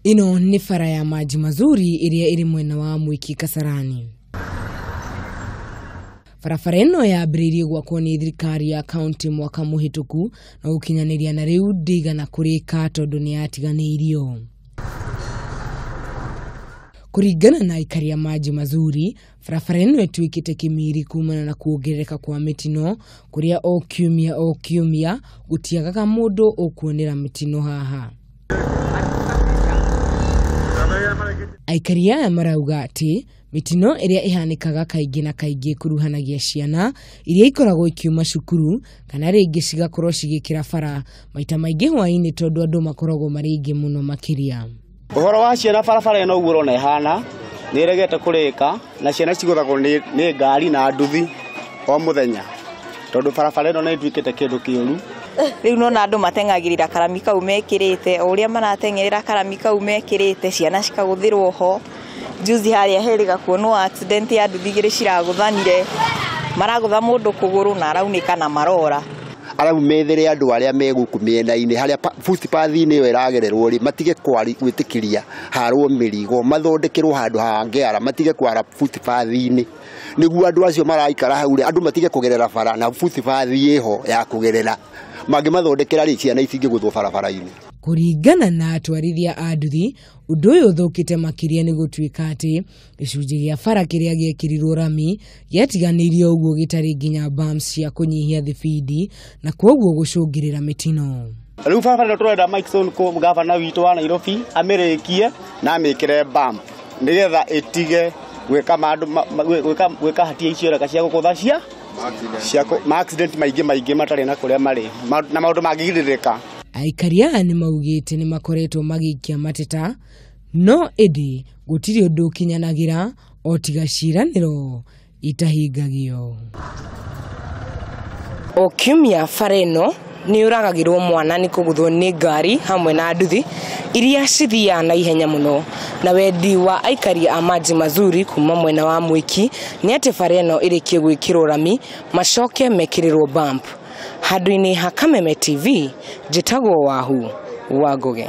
Ĩno nĩ bara ya Maji Mazuri ĩrĩa ĩrĩ mwena wa Mwiki Kasarani. Barabara ĩno yambĩrĩirie gwakwo nĩ thirikari ya kaunti mwaka mũhĩtũku na gũkinyanĩria na rĩu ndĩigana kũrĩka tondũ nĩ yatiganĩirio. Kũringana na aikari a Maji Mazuri, barabara ĩno ĩtuĩkĩte kĩmiri kumana na kuongerereka kwa mĩtino kũrĩa o kiumia gũtiagaga mũndũ ũkuonera mĩtino haha. Aikari aya marauga atĩ mĩtino ĩrĩa ĩhanĩkaga kaingĩ na kaingĩ ĩkuruhanagia ciana iria ikoragwo ikiuma cukuru kana rĩngĩ cigakorwo cigĩkĩra bara maita maingĩ hwaĩ-inĩ tondũ andũ makoragwo marĩ aingĩ mũno makĩria. Ũhoro wa ciana barabara ĩno ũguo ũrona ĩhana nĩ ĩregete kũrĩka na ciana cigũthagwo nĩ ngari na nduthi o mũthenya tondũ barabara ĩno nĩ ĩtuĩkĩte kĩndũ kĩũru. Rĩu nona andũ mateng'agĩrĩra karami kau mekĩrĩte, o ũrĩa marateng'erera karami kau mekĩrĩte ciana cikagũthĩrwo ho. Juzi harĩa herĩga kuonwo accident ya nduthi igĩrĩ ciragũthanire, maragũtha mũndũ kũgũrũ na araunĩka na marora. Arabu methere andũ arĩa me gũkũ mĩena-inĩ harĩa footpath-inĩ ĩyo ĩragererwo rĩ, matige gwĩtĩkĩria harwo mĩrigo, mathondekerwo handũ hangĩara, matige kwara footpath-inĩ nĩguo andũ acio maraikara hau rĩ, andũ matige kũgerera bara na footpath ĩho ya kũgerera, mangĩmathondekera rĩ, ciana itingĩgũthwo barabara-inĩ. Kũringana na atwarithia a nduthi, ũndũ ũyũ ũthũkĩte makĩria nĩ gũtuĩka atĩ gĩcunjĩ gĩa bara kĩrĩa gĩekĩrirwo rami gĩatiganĩirio ũguo gĩtarĩ nginya bumps cia kũnyihia thibindi na kwoguo gũcũngĩrĩra mĩtino. Rĩu barabara ĩno tũrenda Mike Sonko gavana witũ wa Nairobi amĩrĩkie na amĩkĩre bump nĩgetha ĩtige gwĩka gwĩka hatia icio reka cia gũkũtha cia accident maingĩ maingĩ matarĩ na kũrĩa marĩ na maũndũ mangĩgirĩrĩka. Aikari aya nĩ maugĩte nĩ makoretwo magĩikia mateta no ĩndĩ gũtirĩ ũndũ ũkinyanagĩra o tiga ciĩranĩro itahingagio. O kiumia bara ĩno nĩ ũragagĩrwo mwana nĩ kũgũthwo nĩ ngari hamwe na nduthi iria cithiaga na ihenya mũno, na wendi wa aikari a Maji Mazuri kuma mwena wa Mwiki nĩ atĩ bara ĩno ĩrĩkie gwĩkĩrwo rami macoke mekĩrĩrwo bump. Handũ-inĩ ha Kameme TV, njĩtagwo Wahu wa Ngũgĩ.